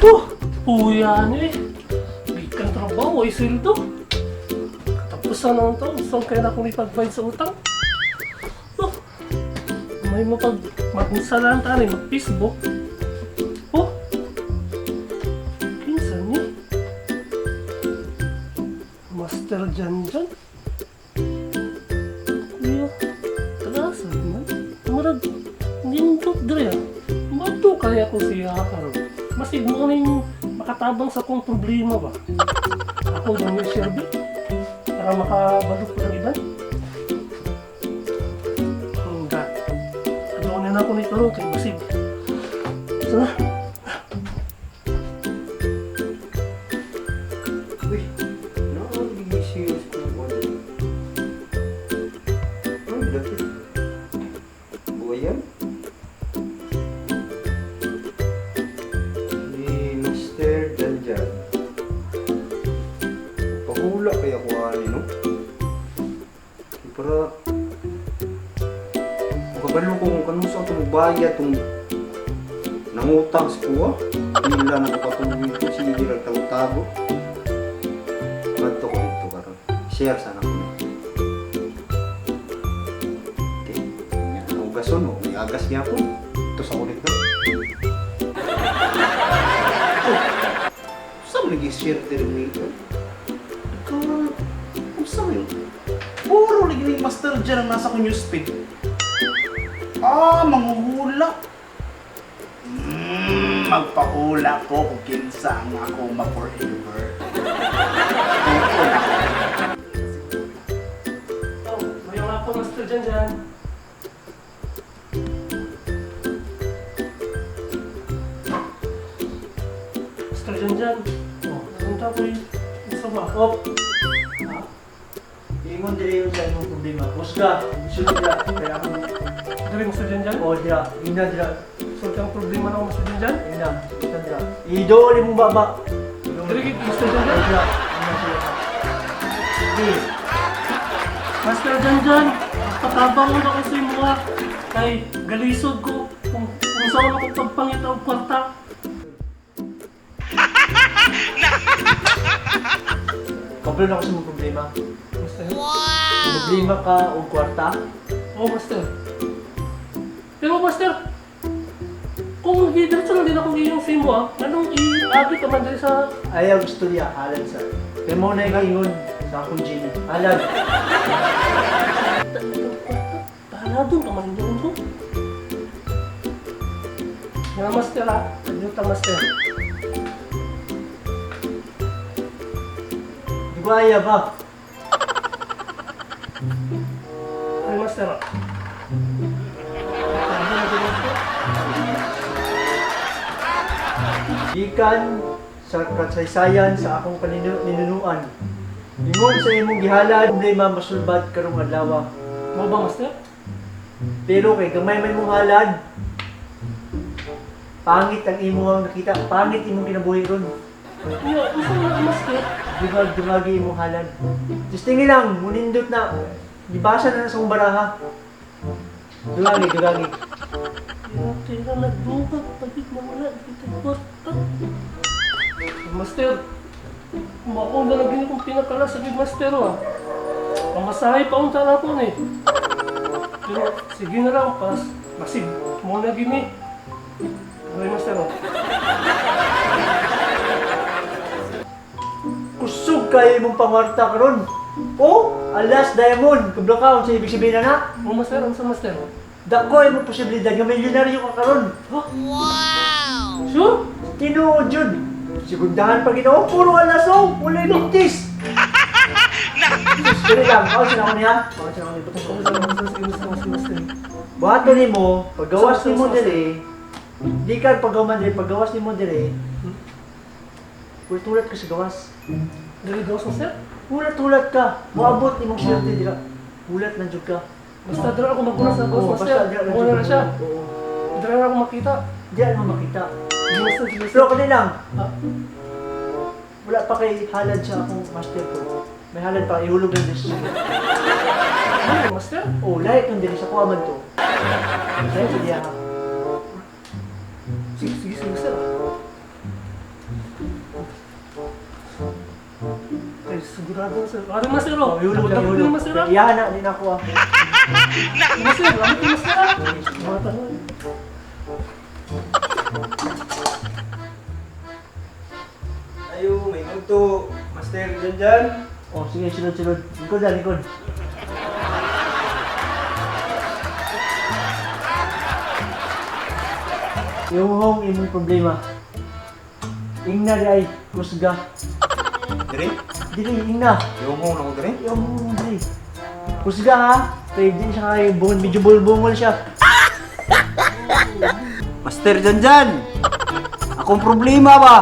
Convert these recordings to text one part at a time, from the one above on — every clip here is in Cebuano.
Oh, puya niyo eh. Gikan trabaho ay sweldo. Katapusan na to. Saan kaya na akong ipag-bayad sa utang? Oh, may mapag magunsalan ta ni mag-Facebook. Oh, kinsa ni? Master Janjan? Kuya, taga-asa man. Murag, nindot diri ah. Mato kaya ko siya karon. Masig mo ning makatabang sa akong problema ba? Ako lang yung share para makabalok ko ng iban. Hindi. Ano na ako nito ron kay basig. Sana. Uy, nakakabigay ko ano. Ano dapit? Buhay yan? Ni Master Janjan. Pahula kaya ko ani, no? Para makabalo ko kung kanus-a ito magbayad itong nangutang sa kuha. Pila na ko patuloy ko, sige lang tago-tago. Kadto ko dito karon. Share sana ko. Okay. Nya hugason mo, may agas gyapon. Ito sa ulit na. Oh. Sa man nag-share diri ni? Ikaw, unsa man yun? Puro lagi ni Master Jan ang nasa kong newsfeed. Ah, manghuhula. Magpahula ko kung kinsa ang ako ma-forever. Oh, may nga po Master Janjan. Master Janjan. Oh, napunta ko yung isa ba? Oh. Ha? Ingon dili yun sa imong problema. Husga, sulod dira. Kaya ako, Dili Master Janjan. oh dira, ina dira, So, ang problema na ako Master Janjan. ina, ina dira. Idol imong baba. Dili gid Master Janjan. Oh, dira, ina sila. Di, Master Janjan, patabang mo na ko sa imo ha. Kay galisod ko kung saan ako pagpangita og kwarta. Kabalo na ako sa imong problema. Master. Problema ka og kwarta. Oh, Master. Pero Master, kung gidiretso lang din ako iyong sa imo ah, anong i-abi ka man diri sa Ayaw gusto niya, halad sa. Kaya mo na ingon sa akong genie. Halad. Bahala doon ka man doon ko. Nga Master ah, adyo ta Master. Di ba ayaw ba? Ay Master ah. Gikan sa kasaysayan sa akong kaninunuan. Ingon sa imong gihalad, problema masulbad karong adlaw. Mo ba Master? Pero kay gamay may mong halad, pangit ang imong nakita, pangit imong kinabuhi ron. Iya, unsa man Master? Dungag dungagi imong halad. Just tingi lang, munindot na. Gibasa na sa akong baraha. Dungangi, dungangi. Tira, tira, nagdungag, pagit mawala, dito kwarta. Master, mao na lang gini kong pinakala sa big master ah. Pamasahe pa unta na ako ni. Pero sige na lang, pas, basig, mo na gini. Okay, master oh. Kusog kayo imong pangwarta karon. Oh, alas diamond, kablo ka sa ibig sabihin na na. Mo master, unsa master? Dako imong posibilidad nga milyonaryo ka karon. Sure? Tinuod yun. Segundahan pa Ginoo, puro alas oh, walay mintis. Dili lang, pause na ako niya. Pause na ako niya. Unsa unsa sige master, sige master. Buhaton nimo, paggawas nimo diri, di ka paggaman diri, paggawas nimo diri, hulat-hulat ka sa gawas. Dili gawas master. Hulat-hulat ka, moabot nimong swerte dira. Hulat na jud ka. Basta dira ako maguna sa gawas Oo, master. basta dira lang Mo jud na siya. Oo. Dira na ako makita. Di mo makita. Sige master, sige master. Pero kani lang, Ah, wala pa kay halad sa akong master ko. May halad pa, ihulog lang this. ano, master? Oh, lahi itong diri sa kuha man to. Lahi sa diya. Sige, sige, sige, master. Sigurado, sir. Ari, master, oh. Oh, ihulog lang, Dapat ihulog. ni master, ah. Iyahan na, di na ako ah. Master, amit ni master, ah. Mata na. Ayo, may kunto. Master, dyan dyan. Oh, sige, sulod, sulod. Likod na, likod. Yung imong problema. Ingna di ay kusga. Diri? Dili ingna. Yung hong ako diri. Yung dili. Kusga ha. Kay di siya kay bungol, medyo bulbungol siya. Master dyan dyan. Akong problema ba?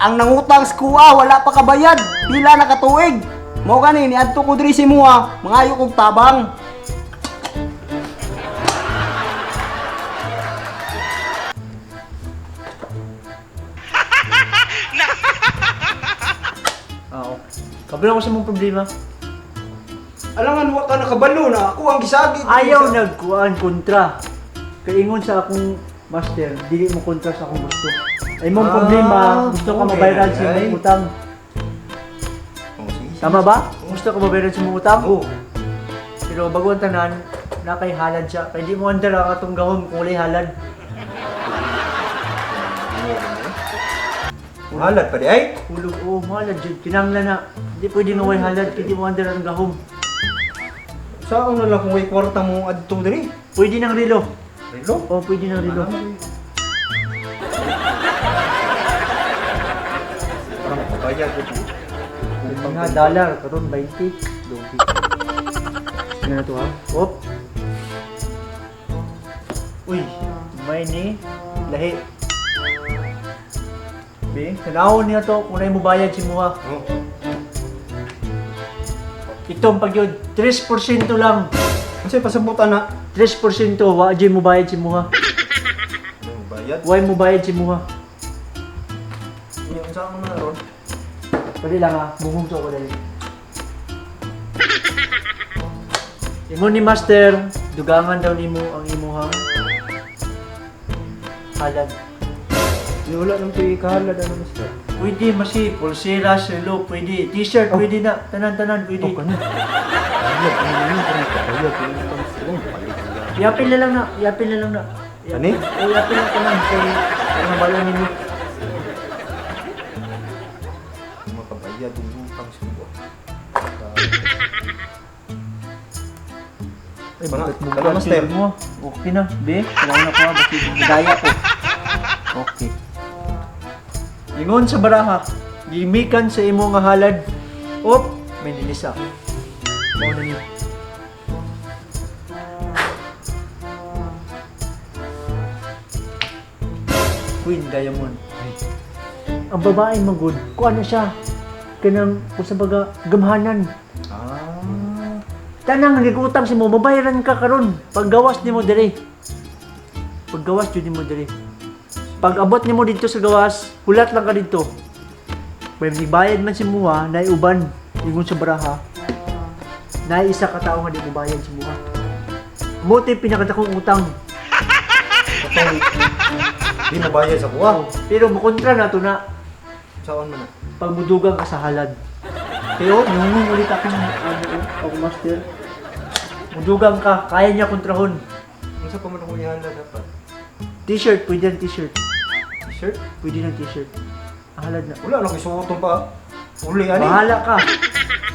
Ang nangutang sa kuha, wala pa kabayad. Pila na katuig. Mao gani niadto ko diri si muha, mangayo kog tabang. Oo. Kabalo ko sa mong problema. Alangan wa ka nakabalo na ako ang gisagi. Ayaw nagkuan kontra. Kay ingon sa akong master, dili mo kontra sa akong gusto. Ay mong Ah, problema, gusto ka okay. mabayaran sa Ay. imong utang. Oh, sige, sige. Tama ba? Gusto ka mabayaran sa imong utang? Oo. Pero bago ang tanan, na kay halad siya. Kay di mo andar ang atong gahom kung walay halad. Halad pa di ay. Hulog, oh, halad jud. Kinanglan na. Di pwede nga walay halad, kay di mo andar ang gahom. Saan na lang kung may kwarta mo adto diri? Pwede ng relo. Relo? Oh, pwede ng relo. Para makabayad ko. Mga dollar, karon 20. Donkey. Sige na to ha. Op. Uy, may ni lahi. Be, tanawon niya to kung mo bayad si Muha. Oh. Itong pag yun, 3% lang. Unsay pasabutan na? 3% wa jud mo bayad si Muha. Mo bayad. Why mo bayad si Muha? Unya unsa man na ron? Pwede lang ha, bungong ko dali. Imo ni Master, dugangan daw nimo ang imuhang halad. Di wala nang tuig kahalad ano master. Pwede masi, pulsera, selo, pwede. T-shirt, pwede na. Tanan-tanan, pwede. Oh, kana. Halad ano yun para makabayad yung utang sa kuha. Palit ang gamit. Yapil na lang na, yapil na lang na. Ani? O, yapil lang tanan. Kay, ang bala ninyo. Makabayad yung utang sa kuha. Ay, Kana, bakit mo kana, Master. Mo? Okay na, be. Kailangan na ko, ha, basta daya ko. Okay. Ingon sa baraha, gimikan sa imo nga halad. Op, may nilisa. Mao na niyo. Queen Diamond. Ang babae magud, kuan na siya. Kanang kung sa baga gamhanan. Ah. Tanang nagutang si mo, mabayaran ka karon. Paggawas nimo diri. Paggawas jud nimo diri. Pag abot nimo dito sa gawas, hulat lang ka dito. May bayad man si Muha, naay uban ingon sa baraha. Naay isa ka tawo nga di mobayad si Muha. Mo to'y pinakadakong utang. Katong di mo bayad sa kuha. Pero mokontra na to na Saan man na? pag mudugang ka sa halad. Pero nung ulit akong ano, ako master. Mudugang ka, kaya niya kontrahon. Unsa pa man ako ihalad dapat? T-shirt, pwede ang t-shirt. T-shirt? Pwede ng t-shirt. Ang halad na. Wala na ko isuoton pa. Uli ani. Bahala ka.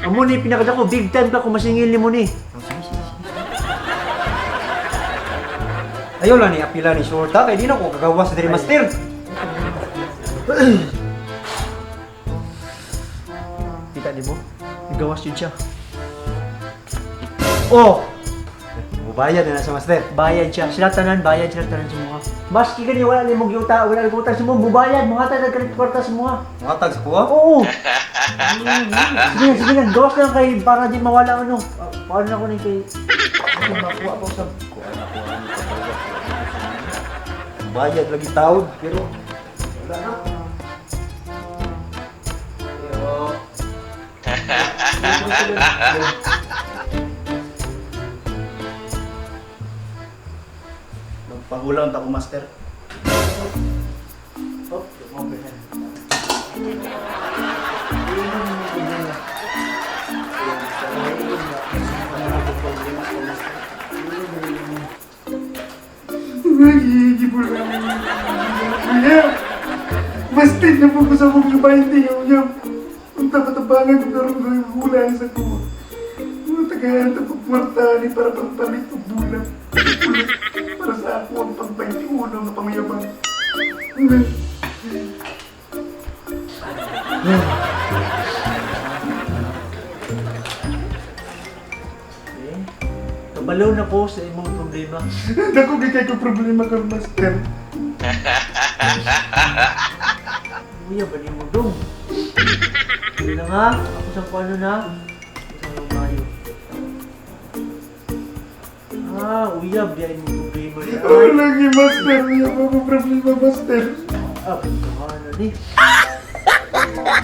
Amo ni pinakadako, big time ka kung masingil ni mo ni. Oh, sige, sige, sige. Ayaw lang ni apila ni shorta kay di na ko kagawas diri master. Kita ni mo? Nagawas yun siya. Oh! Mubayad na na sa master. Bayad siya. Sila tanan, bayad sila tanan sa mga. Maski gani wala ni mong yuta, wala ni utang sa mga, mubayad, mga tanan kalit kwarta sa mga. Muhatag sa kuha. Oo! Sige na, sige na, gawas lang kay para di mawala ano. Ah, paano na ko ni kay... Kung makuha ko sa... Kuha na kuha ni kabayad. Bayad lagi taod pero wala na. Yo. Magpagulang ta ko, master. Oh, okay. bulak. Kuya, basta na po ko sa akong kabayan niya. Ang tapat-tapangan ko karoon ng hula sa kuha. Mga tagahan ito pagkwarta ni para pagpalit og bulak. Bulak para sa ako ang pag 21 nga pangyabang. Okay. Kabalo na ko sa imong problema. Dako kay kay ko problema karon, master. Uya, bali mo dong. Yun na nga, ako sa paano na. Ako sa mayo. Ah, uyab, di ay mo problema niya. Oh, lagi, master. Iya pa ko problema, master. Ah, punta na ni.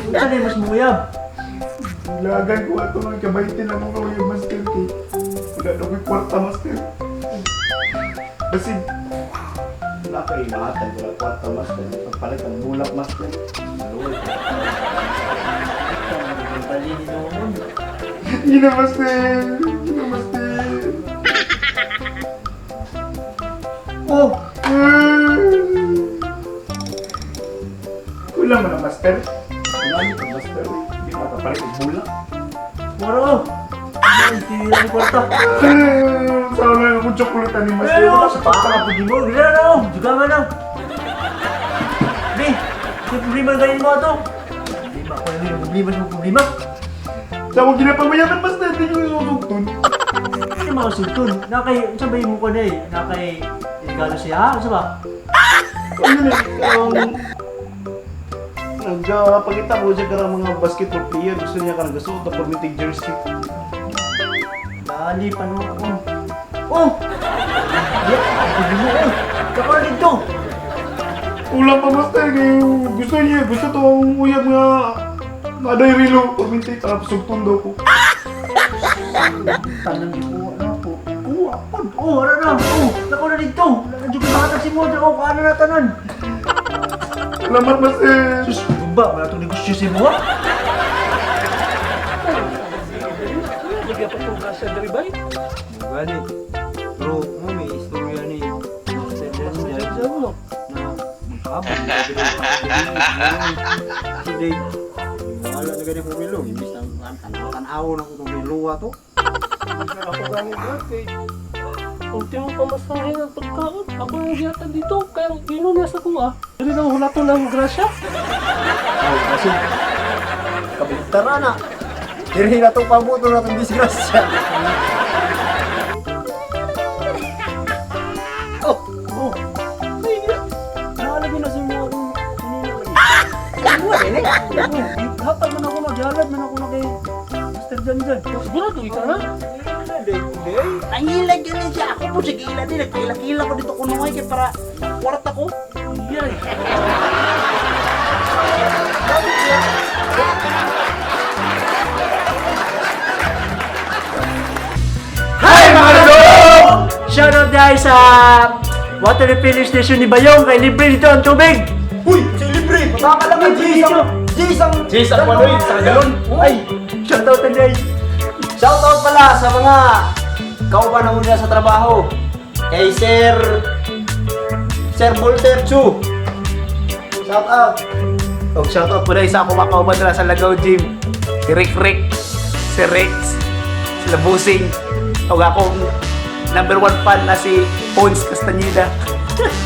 Unsa na mas muyab? Lagan ko ato ang kabayti na mga uya, master. Kay wala na ko'y kwarta, master. Basig, Wala kay mahatag, wala kwarta, master. Pagpalit ang bulak, master. Maluwag. Bali ni noon. Yun na, master. Yun na, master. Oh, Kulang mo na, master. Kulang ito, master. Hindi makapalit ang bulak. moro oh. Ay, tira ni kwarta. Sana akong chocolate ni master. Pero, baka pwede mo. Gila na oh. Juga nga na. Di, may problema ganin mo ato. Problema ako na yung problema sa problema. Sa akong ginapamayaman, master. Hindi ko susugtun. Ano mga sultun? Nakay, unsa ba yung mukha na eh? Nakay, regalo siya? Unsa ba? Ano yun eh, nagpakita ko siya karang mga basketball player. Gusto niya karang gusto na permitting jersey. Bali, paano ako? Oh! Di, pwede mo oh! Kakar dito! Kulang pa, master. Kaya gusto niya. Gusto to ang uyab nga. Aday rilo. Permitting. Para sugtun daw ko. Tanang di ko, ano ako? Kuha po! Oh, ano na? Oh, nako na dito! Nandiyo ko makatag si Mojo! Oh, kaano na tanan? Salamat, master. Sus, bumba, wala itong negosyo si mo ah! Lagyan pa itong grasya diri bay. Gani. Bro, mo may istorya ni Master Janjan Diyan mo. na magkaabot na dili. Wala na gani kong relo, imbis na tanaw na ko itong reloa to. Ako gani bro kay ultimo pamasahe ng pagkaon. Ako ang giyatan dito kaya gino niya sa kuha. Diri na hulato ng grasya. Ay, kasi kabaligtaran na. Diri na itong pabuto na itong disgrasya. Oh! Oh. Ay, niya. Nakalagay na si mo akong sinila lagi. Hatag man ako, maghalad man ako na kay Mr. Janjan. Sigurado ikaw na. Ang yun siya. Ako po siya gila din. Nagkila-kila ko dito kunuhay kay para kwarta ko. Yay. Hi mga kadong! Shoutout dahil sa water refilling station ni Bayong kay libre dito ang tubig! Uy! Si libre! Baka lang ang Libre dito! Jisang! Jis ang panoy sa galon. Ay! Shoutout na dahil! Shoutout pala sa mga kauban na muna sa trabaho. Kay Sir Volter Chu. Shoutout. Og shoutout po dahil sa ako makauban nila sa Lagaw Gym. Si Rick Rick, si Rex, si Labusing, og akong number one fan na si Pons Castaneda.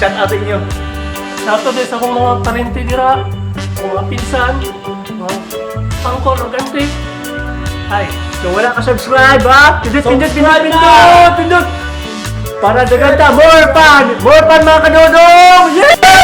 Shout out sa inyo. Shoutout din sa akong mga parente dira, akong mga pinsan, mga angkol o gante. Hi. So wala ka subscribe ha? Pindot, pindot, pindot, pindot! Pindot! Para daganta, more fun! More fun mga kadodong! Yeah!